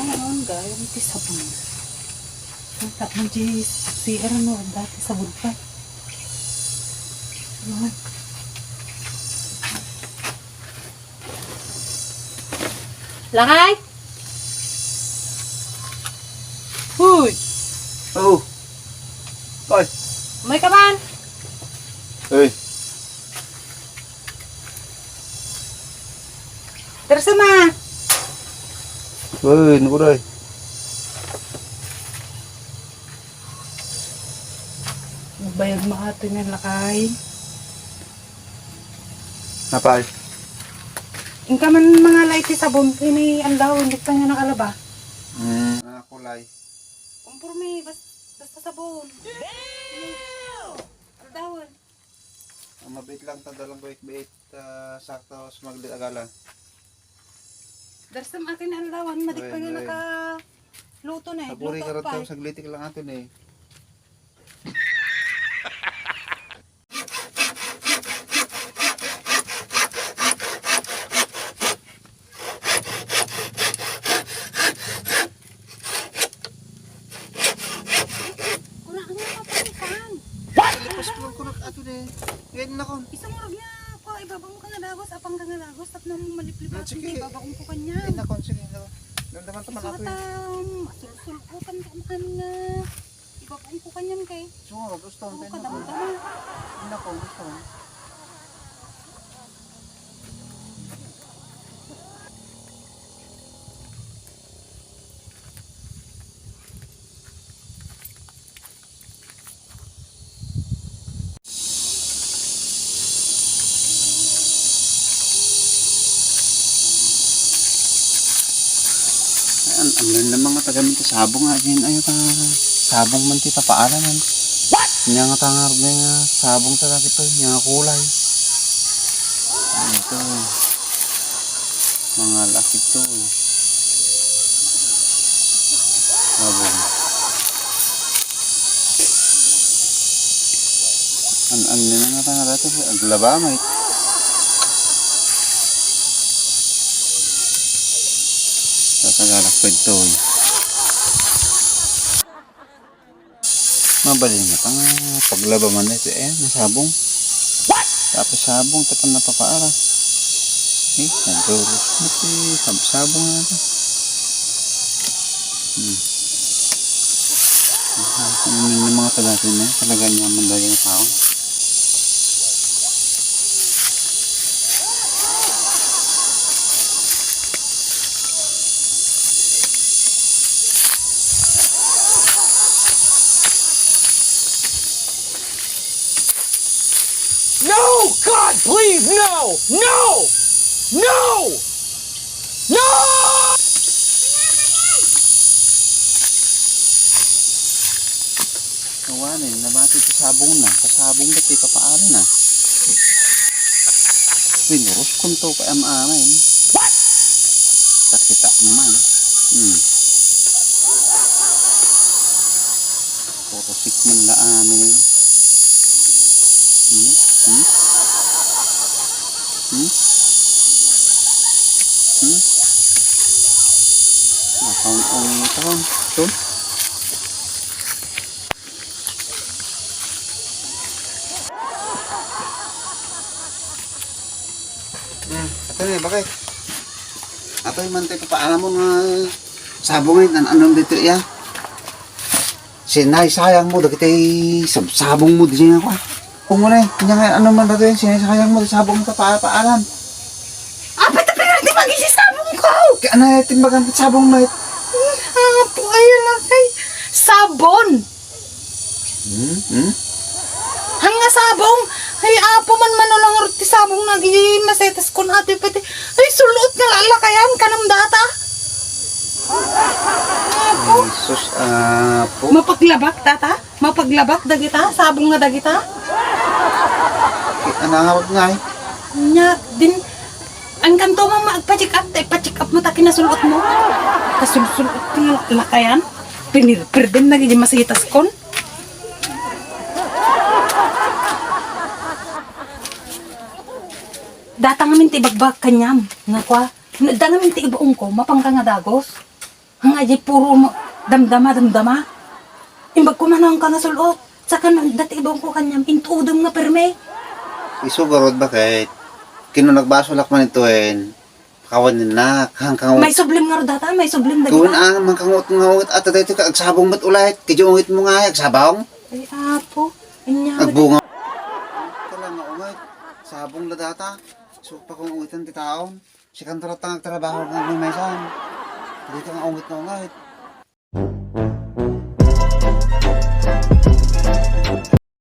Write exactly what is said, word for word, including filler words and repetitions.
Ang gayam ti sabon. Ang ta-, ang di C R, ano, ang dati sabon pa. Ano? Lakay? Hoy! Oh. Ay. Umay ka man? Ay. Terus ma. Ay, nakuray. Bayag maato nga lakay. Napay? Inka man mangalay ti sabon, ini aldaw, hindi pa nga nakalaba. Hmm. Ano kulay? Kumporme, bas-, basta sabon. Aldawan. Ang mabait lang, tanda lang ko, ikbait, ah, sakto, sumaglit agalan. Darsam akin aldawan, madik pa nga naka luto na eh. Sapuri ka rin, saglitik lang atin eh. Kuna, ano yung papalitan? What? Lipas ko lang kuna ato na eh. Ngayon na kon. Isang urag niya, pa, ibaba mo ka nga dagos, apang ka nga dagos, tapno mo maliplibat, ah, sige. Ibaba ko kanya. Ngayon na kon, sige. Damdaman taman ako eh. Masulsul ko, kan, kan, kan, nga. Ipapaungkukan yan kay. Sumurot, gusto ang kadamdama. Nako, gusto. Ay, an-, ano na mga taga minti sabong nga, din, ayo ta, sabong man ti papaalaman. What? Nya nga tangar nga sabong ta dagito, nya nga kulay. Ito. Mga laki to eh. Sabong. An-, an-, ano na nga dati? Aglaba, may. Tatagalak pa ito eh. Mabalin na pa nga paglaba man ito eh, nasabong. Tapos sabong, tapos napapaara. Eh, nagdurus na ito eh, sab-, sabong na ito. Hmm. Ano yung mga palatin na yun? Talaga naman talaga ng tao. No! God, please, no! No! No! No! Awanen, nabati ti sabong na. Kasabong ba ti papaari na? Pinuros kun to kay ama-ama, eh. What? Takita man. Hmm. Puro sikman la amin, eh. Hmm? Hmm? Hmm? Hmm? Nakaon-on ito. Ito? Hmm, ato na, bakit? Ato man tayo papaano mo nga sabong eh, nan-, anong dito iya? Sinaysayang mo, dagiti sab-, sabong mo, di siya nga. Kung muna eh, kanya nga, ano man dito eh, sinaysayang mo, sabong ka pa, paalam. Apa ito pinag-, di mag-isisabong ko? Kaya ano eh, timbagan sabong mo eh. Apo, ayan lang kay sabon. Hmm? Hmm? Hanga sabong. Ay, apo man manulang ti sabong nagi masetas kun atoy pati. Ay, sulot nga lalakayan kanam data. Apo. Jesus, apo. Mapaglabak, tata? Mapaglabak dagita? Sabong nga dagita? Anawag nga eh. Nya, din, ang kanto mo, magpa-check up, eh, pa-check up mo ta kinasulot mo. Kasulsulot nga lakayan. Pinirpir din na gidi masitas kon. Datang amin ti ibagbag kanyam, nga kwa, datang amin ti ibaong ko, mapangka nga dagos. Nga di puro mo, damdama, damdama. Imbag ko manang ka nga sul-ot. Saka na, dati ibang ko kanyam, intudem nga perme. Isu garud, baket? Kino nagbasolak man ito, en? Pakawan ninnak, hangkang May sublim nga ro data, may sublim dagita. Gawin ang mangkangot nga ungit, at dati ka agsabong met ulit. Kadi ungit mo nga, agsabong? Ay, apo, inya. Agbunga. Kala nga ungit, sabong na data. Supak kong ungitan ti taon. Sikan talatang agtrabaho nga may maysan. Dati ka nga ungit nga ungit.